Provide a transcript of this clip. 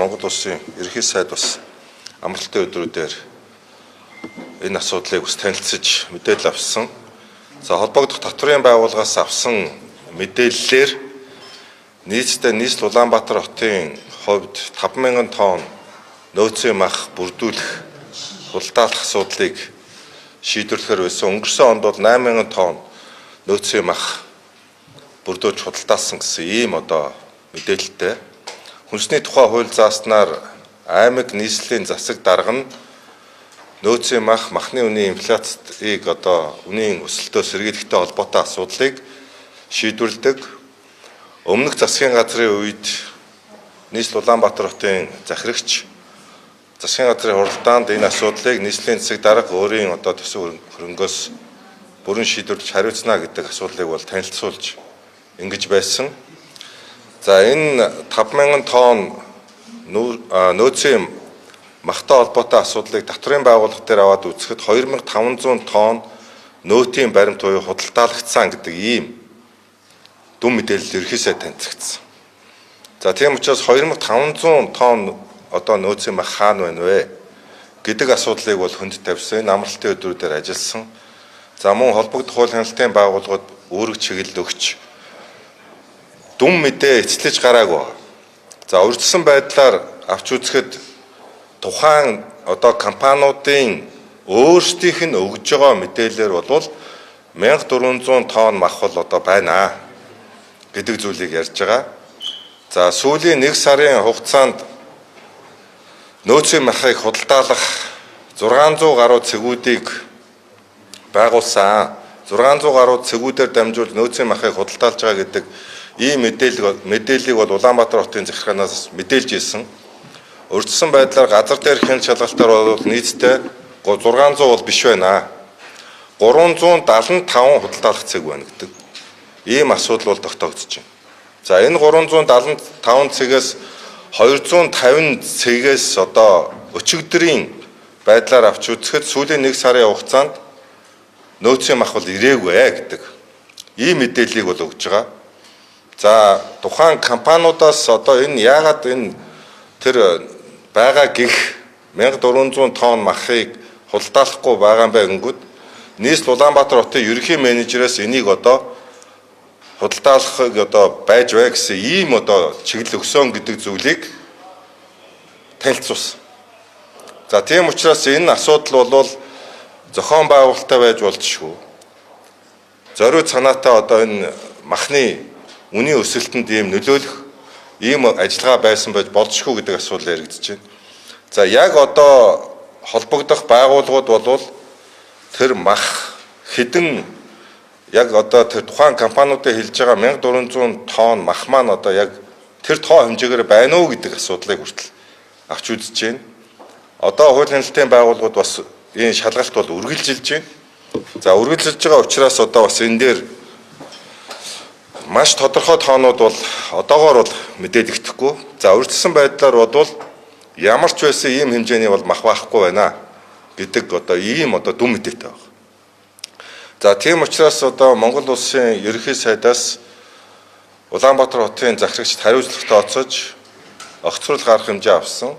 Монгол Улсын Ерөнхий сайд бас амралтын өдрүүдээр энэ асуудлыг бас танилцаж мэдээлэл авсан. За, холбогдох татврын байгууллагаас авсан мэдээллээр нийтдээ нийслэл Улаанбаатар хотын хувьд 5000 тонн нөөцийн мах бүрдүүлэх, худалдаалах асуудлыг шийдвэрлэхээр байсан. Өнгөрсөн онд бол 8000 тонн нөөцийн мах бүрдүүлж худалдаалсан гэсэн ийм одоо мэдээлэлтэй. Хүнсний тухай хууль зааснаар аймаг нийслэлийн засаг дарга нь нөөцийн мах, махны үнийн инфляцийг, одоо үнийн өсөлтөө сэргийлэхтэй холбоотой асуудлыг шийдвэрлэдэг. Өмнөх засгийн газрын үед нийслэл Улаанбаатар хотын захирагч засгийн газрын хуралдаанд энэ асуудлыг нийслэлийн засаг дарга өөрийн одоо төсөв хөрөнгөөс бүрэн шийдвэрлэж хариуцна гэдэг асуудлыг бол танилцуулж ингэж байсан. За, энэ 5000 тонн нөөцийн махтай холбоотой асуудлыг татврын байгууллага дээр аваад үзэхэд 2500 тонн нөөтийн баримт буюу худалдаалагдсан гэдэг ийм дүн мэдээлэл ерөнхий сайд танилцагдсан. За, тийм учраас 2500 тонн одоо нөөцийн мах хаана байна вэ гэдэг асуудлыг бол хүнд тавьсан. Энэ амралтын өдрүүдээр ажилласан. За, мөн холбогдох хууль хяналтын байгууллагууд үүрэг чиглэл өгч дүн мэдээ эцэслэж гараагүй. За, урьдчилсан байдлаар авч үзэхэд тухайн одоо компаниудын өөрсдийнх нь өгж байгаа мэдээлэлээр бол 1400 тонн мах бол одоо байна гэдэг зүйлийг ярьж байгаа. За, сүүлийн 1 сарын хугацаанд нөөцийн махыг худалдаалах 600 гаруй цэгүүдийг байгуулсан. 600 гаруй цэгүүдээр дамжуулж нөөцийн махыг худалдаалж байгаа гэдэг ийм мэдээллийг бол Улаанбаатар хотын захиргаанаас мэдээлж ирсэн. Урьдчилсан байдлаар газар дээр хяналт шалгалтаар бол нийтдээ 600 бол биш байна. 375 худалдаалах цэг байна гэдэг ийм асуудал бол тогтоогдож байна. За, энэ 375 цэгээс 250 цэгээс одоо өчигдрийн байдлаар авч үзэхэд сүүлийн 1 сарын хугацаанд нөөцийн мах бол ирээгүй гэдэг ийм мэдээллийг бол өгж байгаа. За, тухайн компаниудаас одоо энэ яагаад энэ тэр байгаа гих 1400 тонн махыг худалдаалахгүй байгаа юм бэ гэнгүүт нийслэл Улаанбаатар хотын ерөнхий менежерээс энийг одоо худалдаалахыг одоо байж бай гэсэн ийм одоо чиглэл өгсөн гэдэг зүйлийг танилцуулсан. За, тийм учраас энэ асуудал бол зохион байгуулалттай байж болзошгүй. Зориуд санаатай одоо энэ махны үнийн өсөлтөнд ийм нөлөөлөх ийм ажиллагаа байсан байж болзошгүй гэдэг асуудал яригдж байна. За, яг одоо холбогдох байгууллагууд бол тэр мах хэдэн яг одоо тэр тухайн компаниудын хэлж байгаа 1400 тонн мах маань одоо яг тэр тоо хэмжээгээр байна уу гэдэг асуудлыг хүртэл авч үзэж байна. Одоо хууль хяналтын байгууллагууд бас энэ шалгалт бол үргэлжилж байна. За, үргэлжилж байгаа учраас одоо бас энэ дээр маш тодорхой тоонууд бол одоогоор бол мэдээлэгдэхгүй. За, урьдчилсан байдлаар бодвол ямар ч байсан ийм хэмжээний бол мах байхгүй байна гэдэг одоо ийм одоо дүн мэдээтэй байна. За, тийм учраас одоо Монгол Улсын Ерөнхий сайдаас Улаанбаатар хотын захирагчид хариуцлага тооцож огцруулал гаргах хэмжээ авсан.